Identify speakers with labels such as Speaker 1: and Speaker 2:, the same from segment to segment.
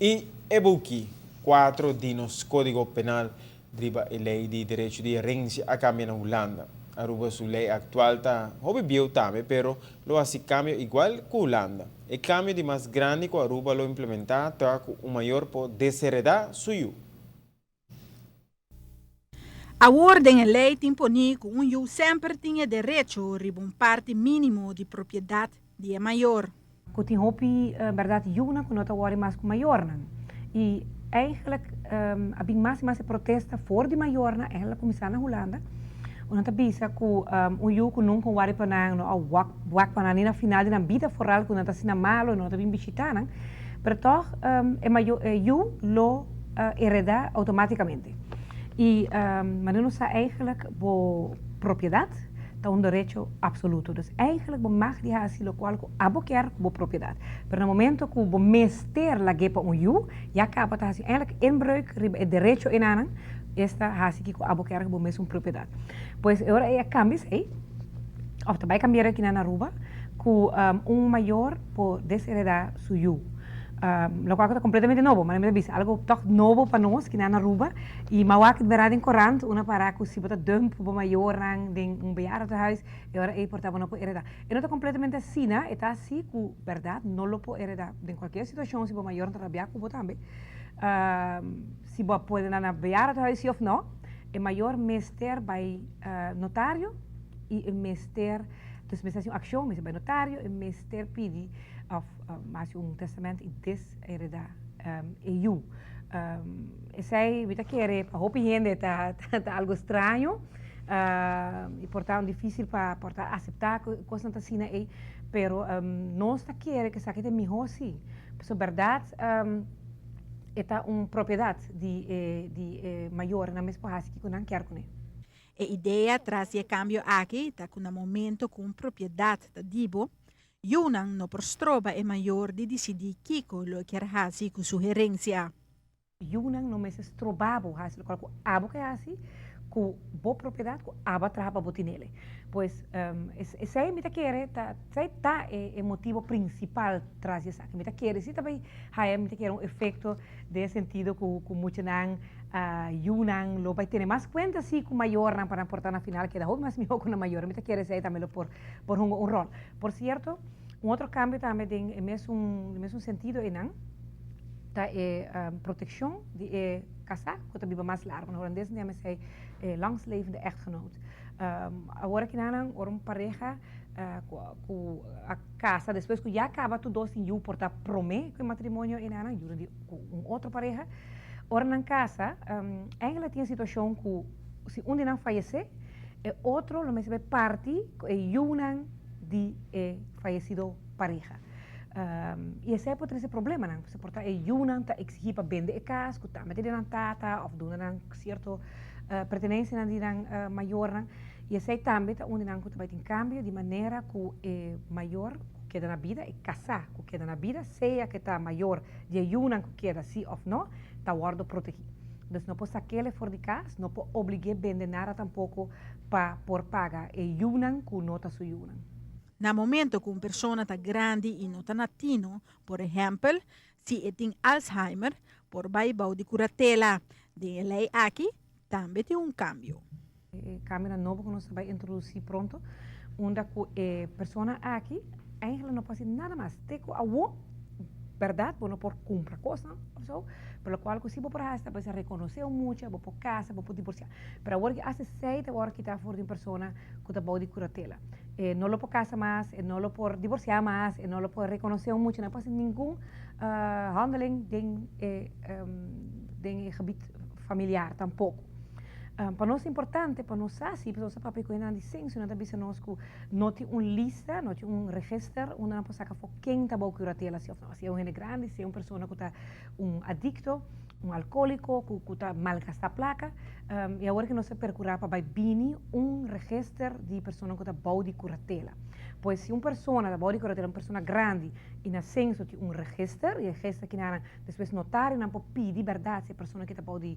Speaker 1: Y e buki 4 di nos Codigo Penal riba e ley di derecho di herencia a cambia na Hulanda. Aruba su ley actual ta hopi bieu tambe, pero lo haci cambio igual cu Hulanda. E cambio di mas grandi cu Aruba lo implementa ta cu un mayor por deshereda su yiu.
Speaker 2: Awor den e ley tin poni cu un yiu semper tin e derecho riba un parti minimo di propiedad di e mayor.
Speaker 3: Cu tin hopi berdad yiunan cu no ta worry mas cu mayornan. Y eigenlijk a bin mas y mas e protesta for di mayornan, eigenlijk a cuminsa na Hulanda, unda ta bisa cu un yiu cu nunca a worry pa nan, no a wak wak pa nan ni na final di nan bida foral cu nan ta asina malo y no ta bin bishita nan, pero toch e mayor e yiu lo hereda automaticamente. Y manera nos sa eigenlijk bo propiedad ta un derecho absoluto. Dus eigenlijk bo mag di haci locual cu abo kier cu bo propiedad. Pero na momento cu bo mester lag'é pa un yu, ya caba ta haci eigenlijk inbreuk riba e derecho enanan, esta haci kico abo kier cu bo mesun propiedad. Pues e ora ey a cambia esey, of ta bay cambia aki na Aruba, cu un mayor por deshereda su yu. Locual cu ta completamente nobo, manera mi ta bisa, algo toch nobo pa nos ki na Aruba. Y mi a wak bera den corant una para cu si bo ta dump bo mayornan den un bejaardentehuis, e ora ey por ta bo no por hereda. E no ta completamente asina, e ta asi cu berdad no lo por hereda den cualkier situacion si bo mayornan ta rabia cu bo tambe. Si bo a pone nan na bejaardentehuis si of no, e mayor mester bay notario y e mester, dus mester haci un accion, mester bay notario, e mester pidi of haci un testament y deshereda e yu. Esey mi ta kere pa hopi hende ta algo straño y por ta dificil pa por ta acepta cu cosnan ta asina ey, pero nos ta kere cu esaki ta e miho si, pasobra berdad e ta un propiedad di e mayornan, nan mes por haci kico nan kier cune.
Speaker 2: E idea tras di e cambio aki ta cu na momento cu un propiedad ta di bo, Yunan no por stroba e mayor di disidí kiko lo e kier hasi ku su herensia.
Speaker 3: Yunan no mester stroba bo hasi lokual ku abo ke hasi ku bo propiedat ku abo a traha pa bo tinele. Pues, esei mi ta kere ta esei ta e motibo prinsipal tras di esaki. Mi ta kere si ta bai haya mi ta kere un efekto den e sentido ku ku muchanan yunan lo bai tene mas kuenta si ku mayornan pa nan por ta na final keda hopi mas mihó ku nan mayornan. Mi ta kere esei tambe lo por por hunga un rol. Por cierto, un otro cambio tambe den e mesun, den mesun sentido einan ta e proteccion di e casá cu ta biba mas largo. Na holandes nan yama esei e langslevende echtgenoot. Awor aki nan ora un pareha cu a casa despues cu ya caba tur dos tin yu por ta prome cu e matrimonio einan, yu di cu un otro pareha, ora nan casa eigenlijk tin e situacion cu si un di nan fayece, E otro lo mester bai parti ku e yunan di e fayesido pareha. I esei por trese problemanan, pasobra por ta e yunan ta eksigí pa bende e kas ku tambe ta di nan tata òf duna nan sierto pertenensianan di nan mayornan. I esei tambe ta un di nan ku ta bai tin kambio di manera ku e mayor ku keda na bida, e kasá ku keda na bida, sea ku e ta mayor di e yunan ku keda sí òf no, ta wòrdu protegí. Dus no por sak'el for di kas, no por oblig'é bende nada tampoko pa por paga e yunan ku no ta su yunan.
Speaker 2: Na momento ku un persona ta grandi i no ta na tino, por ehèmpel, si e tin Alzheimer, por bai bou di kuratela. Den e lei aki tambe tin un kambio.
Speaker 3: E kambionan nobo ku nos ta bai introdusí pronto, unda ku e persona aki eigenlijk no por hasi nada mas. Te ku awo, bèrdat, bo no por kumpra kosnan òf so, pero lokual ku si bo por hasi ta bisa rekonosé un mucha, bo por kasa, bo por divorsiá. Pero awor ki hasta esei ta wòrdu kitá for di un persona ku ta bou di kuratela. E no lo por kasa mas, e no lo por divorsiá mas, e no lo por rekonosé un mucha, no por hasi ningun handeling den e den e gebit familiar tampoko. Pa nos ta importante pa nos sa si, pasobra nos ta papia ku hendenan di senso, nan ta bisa nos ku no tin un lista, no tin un register unda nan por saka afó ken ta bou kuratela si òf no. Si e un hende grandi, si e un persona ku ta un adikto, un alkohóliko ku ta malgastá plaka. I awor ke nos ta perkurá pa bai bini un register di personanan ku ta bou di kuratela. Pues si un persona ta bou di kuratela, un persona grandi i na senso tin un register, i e register kinanan despues notarionan por pidi bèrdat si e persona ke ta bou di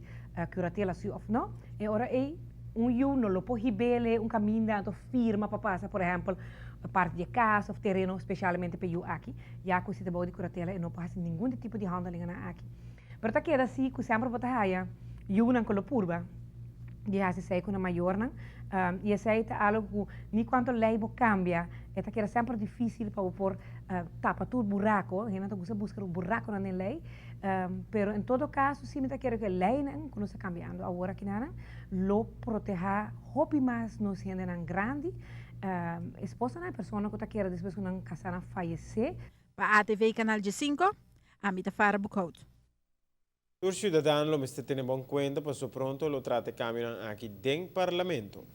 Speaker 3: curatela si of no, e ora ei un yu no lo por hibele un caminda anto firma pa pasa, por ehempel, Parti di cas of tereno specialmente pa yu aki, ya cu si ta bou di curatela e no por haci ningun tipo di handelingen aki. Pero ta keda si cu semper bo ta haya yunan cu lo purba di haci esey cu nan mayornan y esey ta algo cu ni cuanto ley bo cambia e ta keda semper dificil pa bo por tapa tur buraco. Hende ta gusta busca buraconan den ley, pero en todo caso si mi ta kere cu e leynan cu nos ta cambiando awor aki lo proteha hopi mas nos hendenan grandi, esposanan y persona cu ta kere despues cu nan casa fayece.
Speaker 2: Pa ATV Canal 5, ami ta Farah Boekhout.
Speaker 1: E ciudadano mester tene bon cuenta, paso pronto lo trata cambio aki den parlamento.